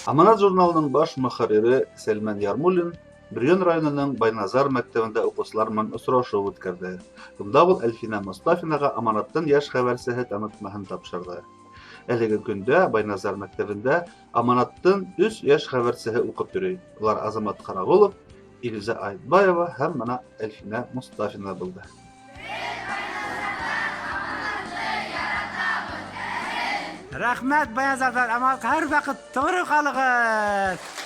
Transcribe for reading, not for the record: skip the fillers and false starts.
Аманат журналының баш мөхәррире Сәлмән Ярмуллин Бөрйән районының Байназар мәктәбендә уҡыусылар менән осрашыу үткәрҙе. Унда ул Әлфинә Мостафинаға Аманаттың йәш хәбәрсеһе танытмаһын тапшырҙы. Әлеге көндә Байназар мәктәбендә Аманаттың өс йәш хәбәрсеһе уҡып йөрөй. Улар Азамат Ҡарағолов, Илүзә Айтбаева һәм мына Әлфинә Мостафина булды. Рәхмәт, Баязардар, Аманатҡа һәр ваҡыт тоғро ҡалығыҙ!